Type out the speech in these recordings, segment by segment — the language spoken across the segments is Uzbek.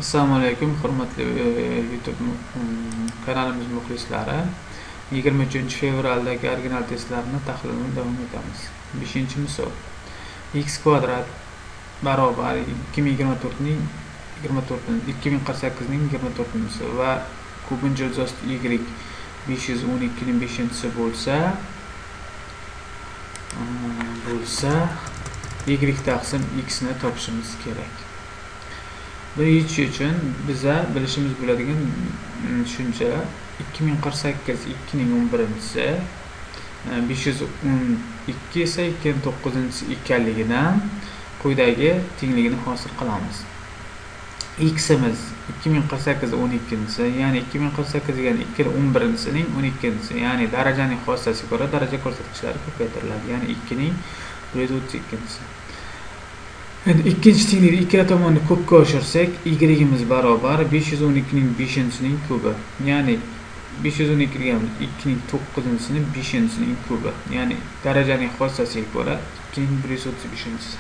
Assalomu alaykum, hurmatli YouTube kanalimiz muxlislari. 23-fevraldagi original testlarni tahlilini davom etamiz. 5-misol. X kvadrat barobar 2024ning 24, 2048ning 24-si va kubinchi ildiz y 512ning 5-si bo'lsa, y taqsim x ni topishimiz kerak. Buni yechish uchun biza bilishimiz bo'ladigan tushuncha 2048 2ning 11-si 512 esa 2ning 9-si ekanligidan quyidagi tengligini hosil qilamiz. X'imiz 2048 12-si, ya'ni 2048 degani 2 ning 11-sining 12-si, ya'ni darajaning xossasiga ko'ra daraja ko'rsatkichlari ko'paytiriladi, ya'ni 2ning 132-si. Endi ikkinchi tenglikni ikkala tomonni ko'pga oshirsak, y'imiz barobar 512ning 5-sining kubi, ya'ni 512 deganimiz 2ning 9-sining 5-sining kubi, ya'ni darajaning xossasiga ko'ra 2ning 135-si.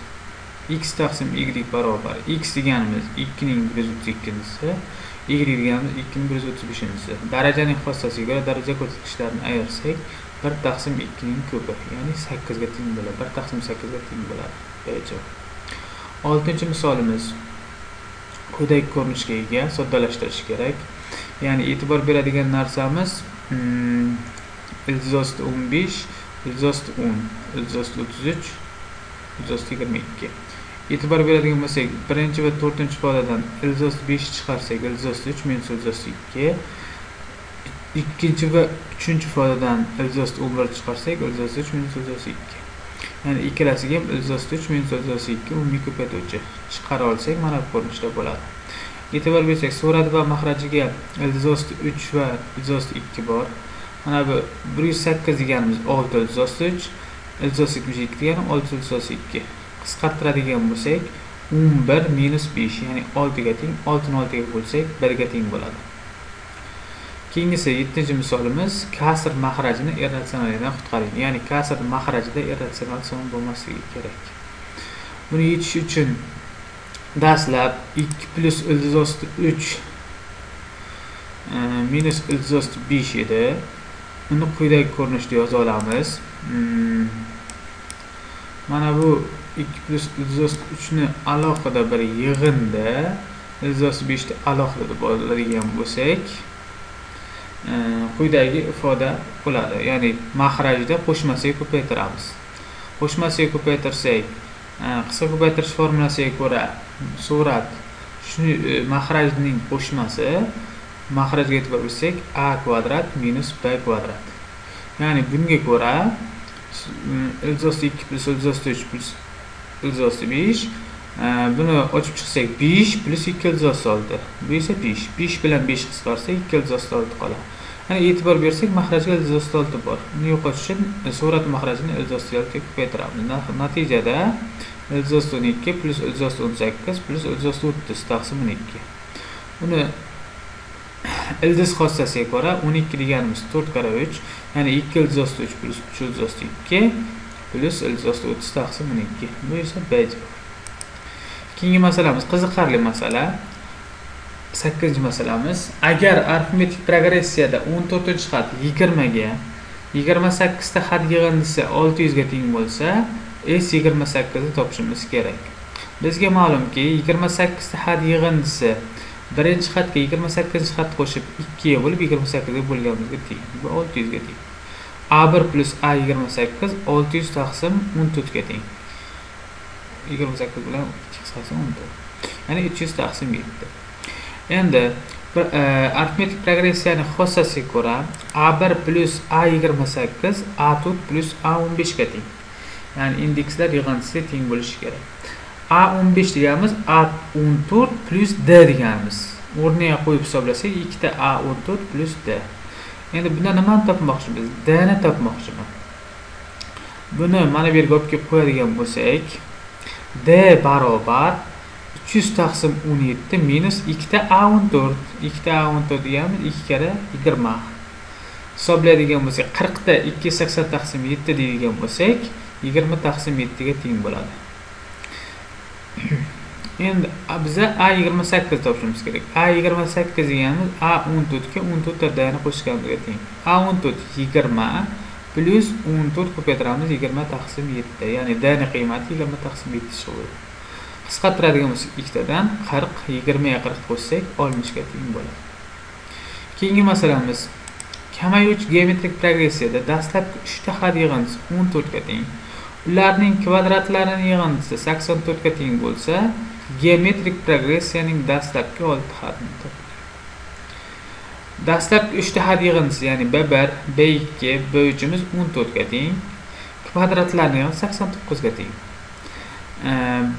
X taqsim y barobar x deganimiz 2ning 132-si, y deganimiz 2ning 135-si. Darajaning xossasiga ko'ra daraja ko'rsatkichlarini ayirsak, 1 taqsim 2ning kubi, ya'ni 8 ga teng bo'ladi. 1 taqsim 8 ga teng bo'ladi. Javob. 6-misolimiz quyidagi ko'rinishga ega, soddalashtirish kerak. Ya'ni e'tibor beradigan narsamiz ildiz osti 15, ildiz osti 10, ildiz osti 33, ildiz osti 22. E'tibor beradigan bo'lsak, 1 va 4-ifodadan ildiz osti 5 chiqarsak, ildiz osti 3 minus ildiz osti 2. 2 va 3-ifodadan ildiz osti 11 chiqarsak, ildiz osti 3 minus ildiz osti 2. Ya'ni ikkalasiga ham ildiz osti 3 minus ildiz osti 2 umumiy ko'paytuvchi chiqara olsak, mana bu ko'rinishda bo'ladi. E'tibor bersak, surat va mahrajiga ildiz osti 3 va ildiz osti 2 bor. Mana bu 108 deganimiz 6 ildiz osti 3, ildiz osti 72 degani 6 ildiz osti 2. Qisqartiradigan bo'lsak, 11 minus 5, ya'ni 6 ga teng, 6 ni 6 ga bo'lsak 1 ga teng bo'ladi. Keyingisi 7-misolimiz kasr mahrajini irratsionallikdan qutqaring. Ya'ni kasr mahrajida irratsional son bo'lmasligi kerak. Buni yechish uchun dastlab 2 plus ildiz osti 3 minus ildiz osti 5 edi. Uni quyidagi ko'rinishda yoza olamiz. Mana bu 2 plus ildiz osti 3 ni alohida bir yig'inda, ildiz osti 5 ni alohida deb oladigan bo'lsak, quyidagi ifoda bo'ladi. Ya'ni mahrajda qo'shmasiga ko'paytiramiz. Qo'shmasiga ko'paytirsak, qisqa ko'paytirish formulasiga ko'ra surat shu mahrajning qo'shmasi, mahrajga e'tibor bersak a kvadrat minus b kvadrat. Ya'ni bunga ko'ra ildiz osti 2 plus ildiz osti 3 plus ildiz osti 5, buni ochib chiqsak 5 plus 2 ildiz osti 6. Bu esa 5. 5 bilan 5 qisqarsa 2 ildiz osti 6 qoladi. Ya'ni e'tibor bersak mahrajga ildiz osti 6 bor. Uni yo'qotish uchun surat mahrajini ildiz osti 6 ga ko'paytiramiz. Natijada ildiz osti 12 plus ildiz osti 18 plus ildiz osti 30 taqsim 12. Uni ildiz xossasiga ko'ra 12 deganimiz 4 karra 3, ya'ni 2 ildiz osti 3 plus 3 ildiz osti 2 plus ildiz osti 30 taqsim 12. Bu esa B javob. Keyingi masalamiz qiziqarli masala. 8-masalamiz. Agar arifmetik progressiyada 14-xat 20 ga, 28 ta xat yig'indisi 600 ga teng bo'lsa, S28 ni topishimiz kerak. Bizga ma'lumki, 28 ta xat yig'indisi birinchi xatga 28-xat qo'shib 2 ga bo'lib 28 ga bo'lganimizga teng. Bu 600 ga teng. A1 plus A28 600 taqsim 14 ga teng. 28 bilan 2 qisqarsa 14. Ya'ni 300 taqsim 7. Endi arifmetik progressiyaning xossasiga ko'ra A1 plus A28 A4 plus A15 ga teng. Ya'ni indekslar yig'indisiga teng bo'lishi kerak. A15 deganimiz A14 plus D deganimiz. O'rniga qo'yib hisoblasak 2 ta A14 plus D. Endi bundan nimani topmoqchimiz? D ni topmoqchimiz. Buni mana bu yerga olib kelib qo'yadigan bo'lsak, D barobar 300 taqsim 17 minus 2 ta A14. 2 ta A14 deganimiz 2 karra 20. Hisoblaydigan bo'lsak 40 ta 280 taqsim 7 deydigan bo'lsak 20 taqsim 7 ga teng bo'ladi. Endi biza A28 topishimiz kerak. A28 deganimiz A14 ga 14 ta d ni qo'shganimizga teng. A14 20 plyus 14 ko'paytiramiz 20 taqsim 7, ya'ni d ni qiymati 20 taqsim 7 chiqadi. Qisqartiradigan bo'lsak ikkitadan 40, 20 ga 40 qo'shsak 60 ga teng bo'ladi. Keyingi masalamiz kamayuvchi geometrik progressiyada dastlabki 3 ta had yig'indisi 14 ga teng. Ularning kvadratlarining yig'indisi 84 ga teng bo'lsa, geometrik progressiyaning dastlabki 6 hadini toping. Dastlabki 3 ta had yig'indisi, ya'ni B1, B2, B3imiz 14 ga teng. Kvadratlarning yig'indisi 89 ga teng.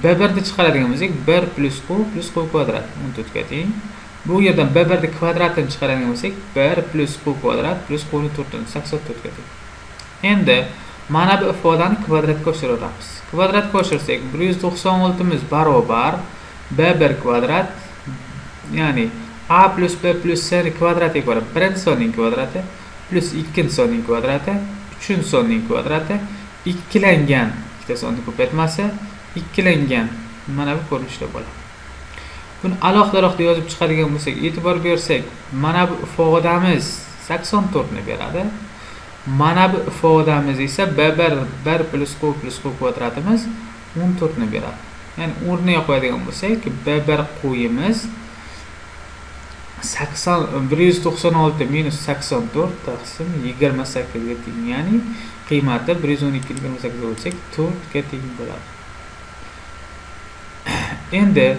B1 ni chiqaradigan bo'lsak 1 plus q plus q kvadrat 14 ga teng. Bu yerdan B1 ni kvadratini chiqaradigan bo'lsak 1 plus q kvadrat plus q ni 4 84 ga teng. Endi mana bu ifodani kvadratga oshiramiz. Kvadratga oshirsak 196 barobar B1 kvadrat, ya'ni a plus b plus c ni kvadratiga ko'ra birinchi sonning kvadrati plus ikkinchi sonning kvadrati, uchinchi sonning kvadrati ikkilangan ikkita sonni ko'paytmasi ikkilangan mana bu ko'rinishda bo'ladi. Buni alohida-alohida yozib chiqadigan bo'lsak, e'tibor bersak, mana bu ifodamiz 84 ni beradi. Mana bu ifodamiz esa B1 1 plus q plus q kvadratimiz 14 ni beradi. Ya'ni o'rniga qo'yadigan bo'lsak, B1 qo'yimiz 196 minus 84 taqsim 28 ga teng, ya'ni qiymati 112 28 ga bo'lsak 4 ga teng bo'ladi. Endi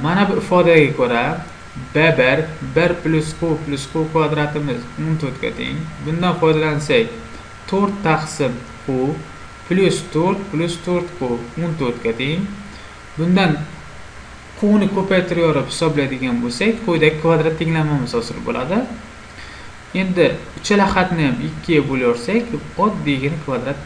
mana bu ifodaga ko'ra B1 1 plus q plus q kvadratimiz 14 ga teng. Bundan foydalansak 4 taqsim q plus 4 plus 4 q 14 ga teng. Bundan q ni ko'paytirib hisoblaydigan bo'lsak, quyidagi kvadrat tenglamamiz hosil bo'ladi. Endi uchala xatni ham 2 ga bo'lsak, oddiygina kvadrat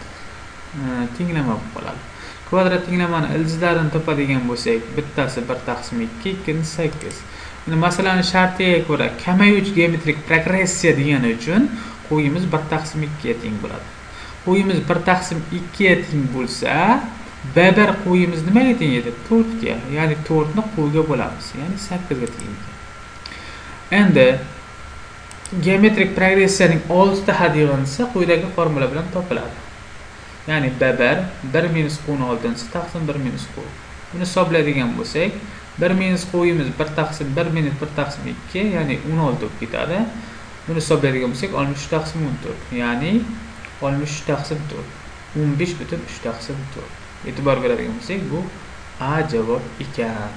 tenglama bo'lib qoladi. Kvadrat tenglamani ildizlarini topadigan bo'lsak, bittasi 1 taqsim 2, ikkinchisi 8. Endi masalani shartiga ko'ra kamayuvchi geometrik progressiya degani uchun qo'yimiz 1 taqsim 2 ga teng bo'ladi. Qo'yimiz 1 taqsim 2 ga teng bo'lsa, B1 qo'yimiz nimaga teng edi? 4 ga. Ya'ni 4 ni qo'yga bo'lamiz, ya'ni 8 ga teng ekan. Endi geometrik progressiyaning 6 ta had yig'indisi quyidagi formula bilan topiladi. Ya'ni B1 1 minus q ni 6 taqsim 1 minus q. Buni hisoblaydigan bo'lsak, 1 minus qo'yimiz 1 taqsim 1 minus 1 taqsim 2, ya'ni 16 bo'lib ketadi. Buni hisoblaydigan bo'lsak 63 taqsim 14, ya'ni 63 taqsim 4, 15,3 taqsim 4. E'tibor beradigan bo'lsak, bu A javob ekan.